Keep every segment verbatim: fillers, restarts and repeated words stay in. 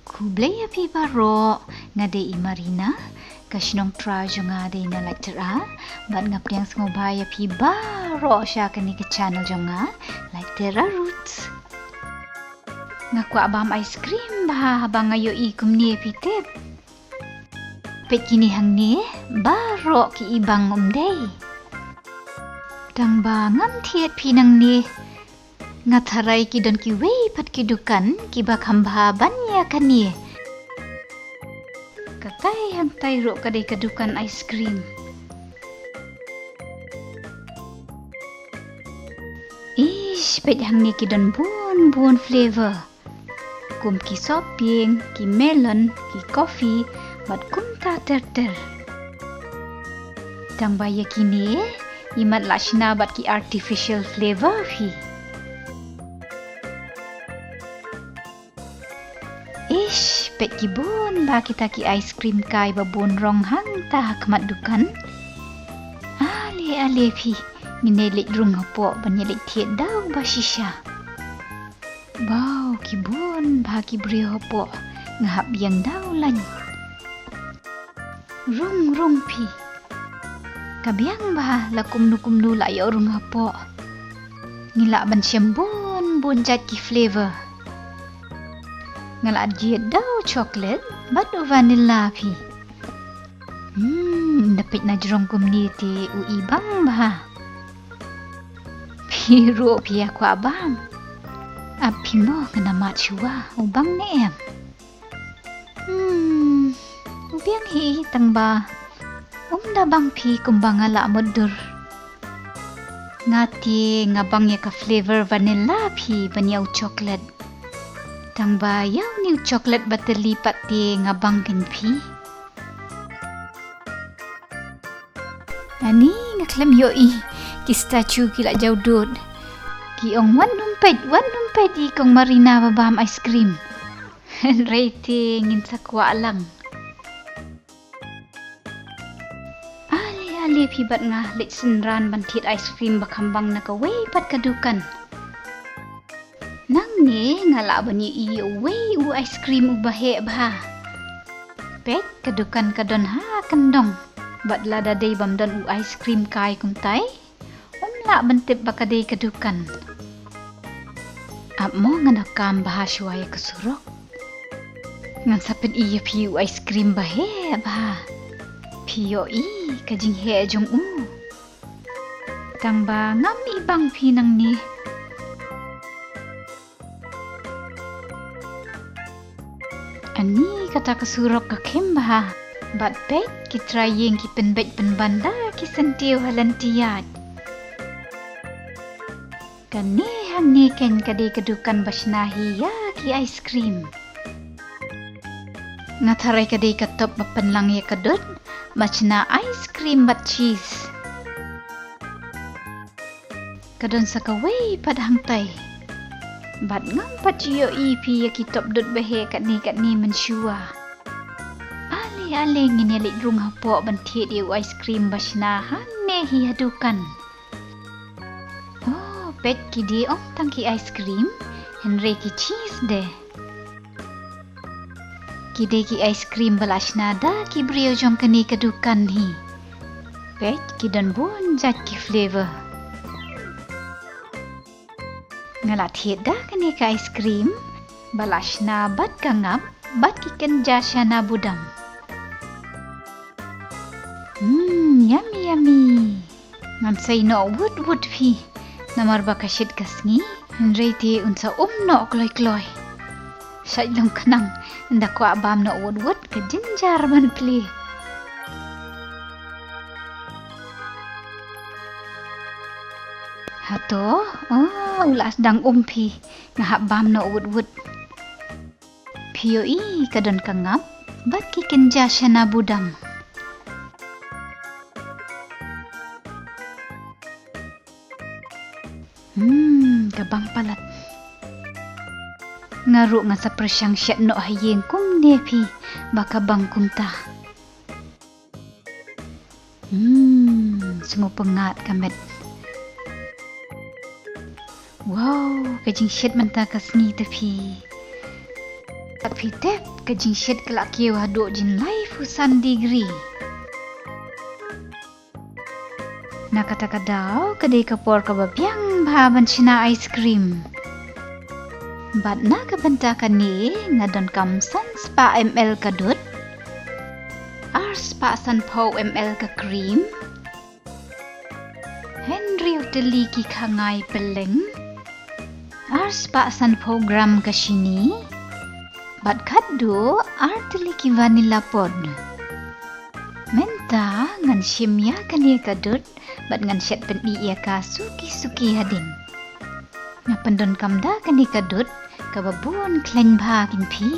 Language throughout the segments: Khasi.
Khublei ïa phi baroh, nga dei i Marina, ka shnong trai jong nga dei na Laitera, bad nga pdiang sngewbha ïa phi baroh sha kane ka channel jong nga, Laitera Roots. Nga kwah bam ice cream bha haba nga ïohi kumne, phi tip. Peit kine hangne, baroh ki ibang um dei. Tang ba ngam thied phi nangne. Nga tharai ki don kiwei pat ki dukan kiba kham bha ban ïa kane. Katai hangtai ruh ka dei ka dukan ice cream. Ish, peit hangne ki don bun bun flavor. Kum ki sopying, ki melon, ki coffee, bad kumta ter ter. Tang ba ïa kine, imat lah shna bad ki artificial flavor phi. Ish, peit ki bun bha kita ki ice cream kai ba bun rong hangta ha khmat dukan. Ale ale phi, ngin ïa leit rung hapoh ban ïa leit thied daw ba shisha. Baw, ki bun bha ki briew hapoh, nga hap ïeng daw lain. Rung rung phi. Ka biang bha la kumno kumno la ïoh rung hapoh. Ngi lah ban shem bun bun jait ki flavor. Nga lah jied da u chocolate bad u vanilla phi. Hmm, da peit na jrong kumne te u ibang bha. Phi ruh phi ïa kwah bam? Ap phi mo, nga na mad shuwa, u bang ne em? Hmm, u biang hi tang ba um da bang phi kumba nga lah mutdur. Nga te nga bang ïa ka flavor vanilla phi ban ïa u chocolate. Tang ba ïa une u chocolate ba tylli pat te nga bang kein phi. Ani nga khlem ïohi ki statue ki la jaw dud. Ki ong, "Wan nym peit, wan nym peit ïa i kong Marina ba bam ice cream." Hynrei te ngin sa kwah lang. Ale ale phi bad nga leit synran ban thied ice cream ba kham bang na kawei pat ka dukan. Nangne nga lah ban ïohi uwei u ice cream uba heh bha. Peit, ka dukan ka don ha kyndong. Bad lada dei bym don u ice cream kai kumtai, um lah ban tip ba ka dei ka dukan. Ap mo, ngan ïa kam bha shuwa ïa ka surok. Ngan sa pyni ïa phi u ice cream ba heh bha. Phi ïohi, ka jingheh jong u. Tang ba ngam i bang phi nangne. Ani kata ka surok ka khim bha. Bad peit, ki trai ïing ki pynbeit pynban da ki syntiew ha lynti ïaid. Kane hangne kein ka dei ka dukan ba shna hi ïa ki ice cream. Nga tharai ka dei ka top ba pynlang ïa ka dud ba shna ice cream bad cheese. Ka don sa kawei pat hangtai. Bad ngam pat ju ïohi phi ïa ki top dud ba heh katne katne mynshuwa. Ale ale ngin ïa leit rung hapoh ban thied ïa u ice cream ba shna hangne hi ha dukan. Oh, peit, ki dei ym tang ki ice cream, hynrei ki cheese de. Ki dei ki ice cream ba la shna da ki briew jong kane ka dukan hi. Peit, ki don bun jait ki flavor. Nga la thied da kane ka ice cream ba la shna bad ka ngap bad ki kynja shana budam. Hmm, yummy, yummy. Ngan sei noh wut wut phi. Namar ba ka shit ka sngi, hynrei te un sa um noh kloi kloi. Shait long khnang, ynda kwah bam noh wut wut, ka jynjar ban plie. Hato, oh, u la sdang um phi, nga hap bam noh wut wut. Phi ïohi, ka don ka ngap bad ki kynja shana budam. Hmm, ka bang palat. Nga ruh nga sa pyrshang shet noh ha ïing kumne phi ba ka bang kumta. Hmm, sngewpyngngad ka met. Wow, ka jingshet mynta ka sngi te phi. Kat Phi tip, ka jingshit ka la kiew haduh jin laiphew san degree. Na kata ka daw ka dei ka por kaba biang bha ban shna ice cream. Bad na ka bynta kane nga donkam san spah M L ka dud, ar spah sanphew M L ka cream, hynriew tylli ki khangai pylleng, ar spah sanphew gram ka shini, bad khatduh ar tylli ki vanilla pod. Mynta ngan shim ïa kane ka dud bad ngan shet pyni ïa ka suki suki hading. Nga pyndonkam da kane ka dud kaba bun khlaiñ bha kein phi.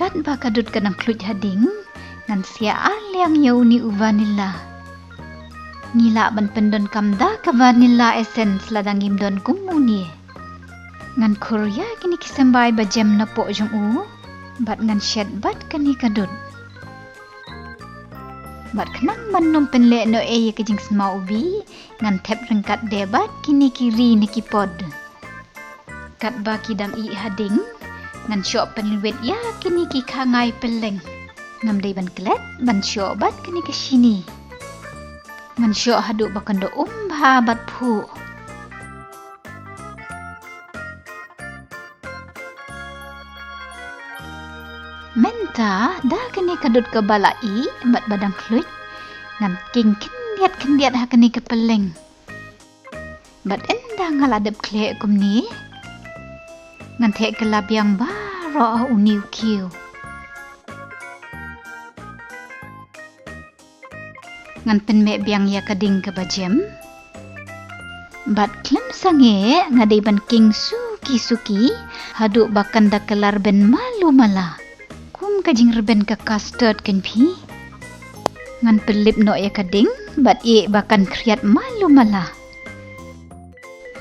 Katba ka dud ka dang khluit hading, ngan siah ar liang ïa une u vanilla. Ngi lah ban pyndonkam da ka vanilla essence lada ngim don kum une. Ngan khur ïa kine ki symbai ba jem napoh jong u, bad ngan shet bad kane ka dud. Bad khnang ban ym pynleh noh ei ïa ka jingsma u bih, ngan thep ryngkat de bad kine ki ri ne ki pod. Katba ki dang ih hading, ngan shoh pynlwit ïa kine ki khangai pylleng. Ngam dei ban klet ban shoh bad kine ki shini. Ngan shoh haduh ba kan da um bha bad phuh. Mynta da kane ka dud kaba la ih bad ba dang khluit, ngan king khyndiat khyndiat ha kane ka pylleng. Bad ynda nga la dep khleh kumne, ngan theh kylla biang baroh ha une u kiew. Ngan pynmeh biang ïa ka ding kaba jem. Bad khlem sangeh nga dei ban king suki suki haduh ba kan da kylla rben malu mala. Kum ka jingrben ka custard kein phi. Ngan pynlip noh ïa ka ding bad ïeh ba kan khriat malu mala.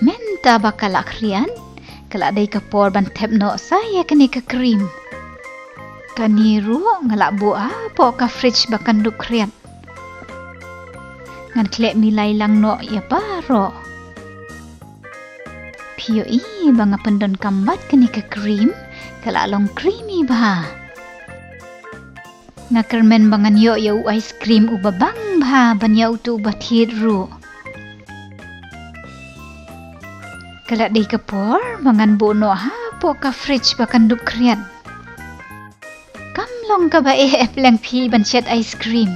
Mynta ba ka la khriat, ka la dei ka por ban thep noh sa ïa kane ka cream. Kane ruh nga la buh hapoh ka fridge ba kan dup khriat. Ngan khleh milai lang noh ïa baroh. Phi ïohi ba nga pyndonkam bad kane ka cream, ka la long creamy bha. Nga kyrmen ba ngan ïoh ïa u ice cream uba bang bha ban ïa utu uba thied ruh. Ka la dei ka por ba ngan buh noh hapoh ka fridge ba kan dup khriat. Kam long kaba eh eh pleng phi ban shet ice cream.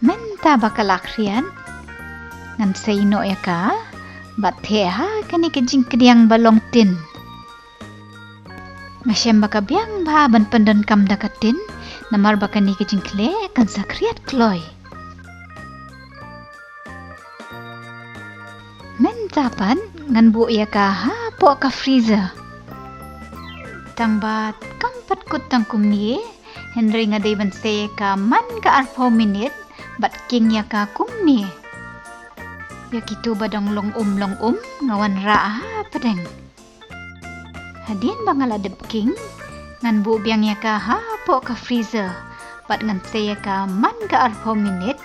Mynta ba ka la khriat, ngan sei noh ïa ka bad theh ha kane ka jingkdiang ba long tin. Nga shem ba ka biang bha ban pyndonkam da ka tin, namar ba kane ka jingkhleh kan sa khriat kloi. Mynta pat ngan buh ïa ka hapoh ka freezer. Tang ba kam pat kut tang kumne, hynrei nga dei ban sei ïa ka man ka arphew minit bad king ïa ka kumne. Ïa kito ba dang long um long um nga wanrah hapdeng. Hadien ba nga la dep king, ngan buh biang ïa ka hapoh ka freezer bad ngan sei ïa ka man ka arphew minit,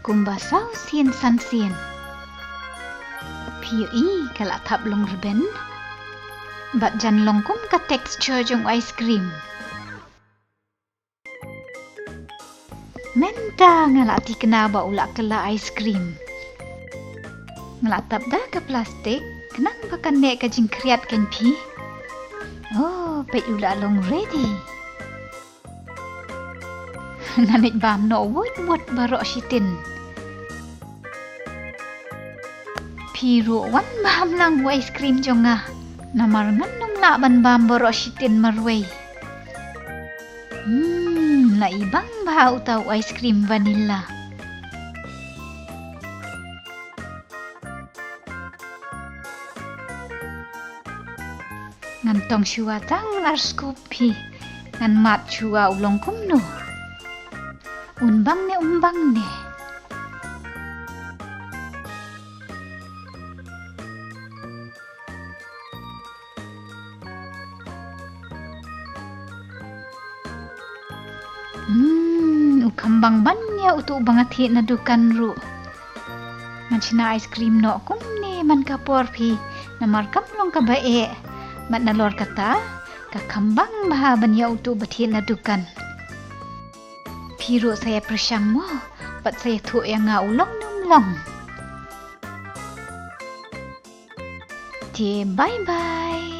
kumba saw sien san sien. Phi ïohi ka la thap long rben bad jan long kum ka texture jong ice cream. Mynta nga la thikna ba u la kylla ice cream. Nga la tap da ka plastik, khnang ba kan neh ka jingkhriat kein phi. Oh, peit u la long ready. Ngan leit bam noh wut wut baroh shi tin. Phi ruh wan bam lang u ice cream jong nga. Namar ngan ym lah ban bam baroh shi tin marwei. Hmm, la i bang bha uta u ice cream vanilla. Ngan tong shuwa tang ar scoop phi. Ngan mad shuwa u long kumno. Un bang ne um bang ne. Hmm, u kham bang ban ïa utu ba nga thied na dukan ruh. Ngan shna ice cream noh kumne man ka por phi, namar kam long kaba eh. Mat nalor kata, ka kham bang bha ban ïa utu ba thied na dukan. Phi ruh sa ïa pyrshang mo, bad sa ïa thuh ïa nga u long ne um long. Te bye bye.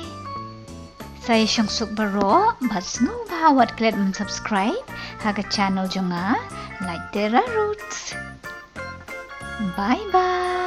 Sa ïa shong suk baroh, bad sngewbha wat klet ban subscribe ha ka channel jong nga, Laitera Roots. Bye bye.